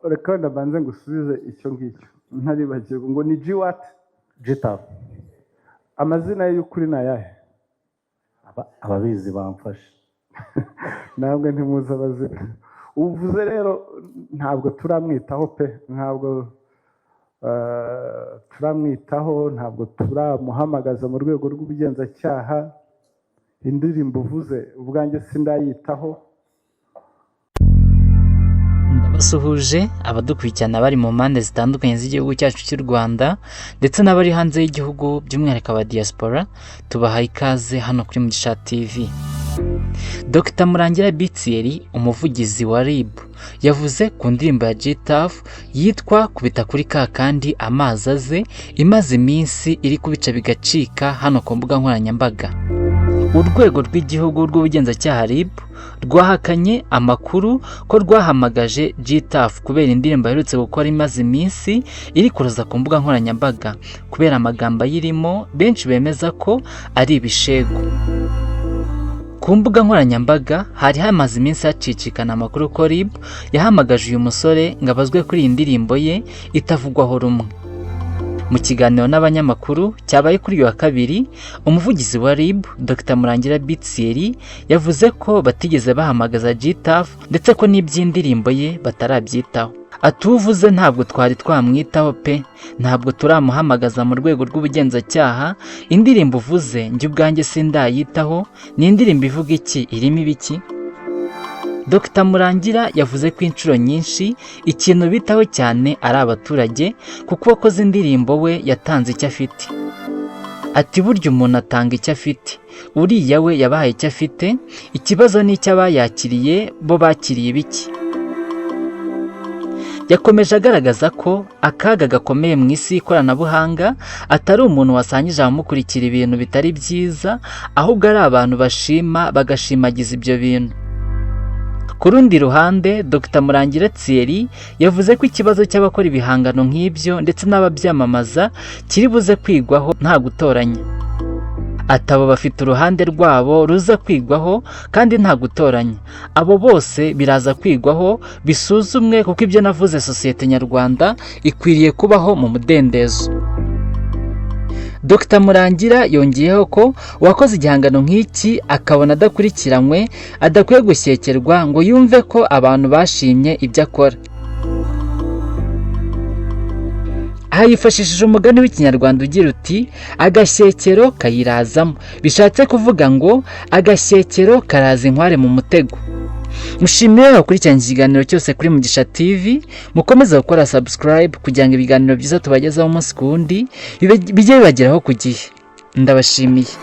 Reka wenda mbanze ngusubize icyo ngicyo ntaribagirwa, ngo ni G what? G-Tuff. Amazina ye y'ukuri ni ayahe? Ababizi bamfashe. Ntabwo ntimuzi amazina uvuze rero, ntabwo turamwitaho pe, ntabwo turamwitaho, ntabwo turamuhamagaza mu rwego rw'ubugenzacyaha. Indirimbo uvuze ubwanjye sindayitaho. Ndabasuhuje abadukurikirana bari mu mpande zitandukanye z'igihugu cyacu cy'u Rwanda ndetse n'abari hanze y'igihugu, by'umwihariko aba diaspora, tubahaye ikaze hano kuri Mugisha TV. Dr Murangira B Thierry, umuvugizi wa RIB, yavuze ku ndirimbo ya G-Tuff yitwa "Kubita kuri ka kandi amazi aze", imaze iminsi iri kubica bigacika hano ku mbuga nkoranyambaga. Urwego rw'Igihugu rw'Ubugenzacyaha, RIB, rwahakanye amakuru ko rwahamagaje G-Tuff kubera indirimbo aherutse gukora imaze iminsi iri kuruza ku mbuga nkoranyambaga, kubera amagambo ayirimo benshi bemeza ko ari ibishegu. Ku mbuga nkoranyambaga hari hamaze iminsi hacicikana amakuru ko RIB yahamagaje uyu musore ngo abazwe kuri iyi ndirimbo ye itavugwaho rumwe. Mu kiganiro n'abanyamakuru cyabaye kuri uyu wa kabiri, umuvugizi wa RIB, Dr Murangira B Thierry, yavuze ko batigeze bahamagaza G-Tuff ndetse ko n'iby'indirimbo ye batarabyitaho. Atuvuze ntabwo twari twamwitaho pe, ntabwo turamuhamagaza mu rwego rw'ubugenzacyaha. Indirimbo uvuze njye ubwanjye sindayitaho. Ni indirimbo ivuga iki? Irimo ibiki? Dr Murangira yavuze ko inshuro nyinshi ikintu bitaho cyane ari abaturage, kuko uwakoze indirimbo we yatanze icyo afite. Ati: "Burya umuntu atanga icyo afite, uriya we yabahaye icyo afite, ikibazo ni icy'abayakiriye, bo bakiriye ibiki?" Yakomeje agaragaza ko akaga gakomeye mu isi y'ikoranabuhanga atari umuntu wasangije abamukurikira ibintu bitari byiza, ahubwo ari abantu bashima bagashimagiza ibyo bintu. Ku rundi ruhande, Dr Murangira Thierry yavuze ko ikibazo cy'abakora ibihangano nk'ibyo ndetse n'ababyamamaza kiri buze kwigwaho nta gutoranya. Ati: "Abo bafite uruhande rwabo ruza kwigwaho kandi nta gutoranya, abo bose biraza kwigwaho bisuzumwe, kuko ibyo navuze, sosiyete nyarwanda ikwiriye kubaho mu mudendezo." Dr Murangira yongeyeho ko uwakoze igihangano nk'iki akabona adakurikiranywe adakwiye gushyekerwa ngo yumve ko abantu bashimye ibyo akora. Aha yifashishije umugani w'Ikinyarwanda ugira uti: "Agashyekero kayirazamo", bishatse kuvuga ngo agashyekero karaza inkware mu mutego. Mushimire abakurikiranye ikiganiro cyose kuri Mugisha TV. Mukomeze gukora subscribe kugira ngo ibiganiro byiza tubagezaho umunsi ku wundi bijye bibageraho ku gihe. Ndabashimiye.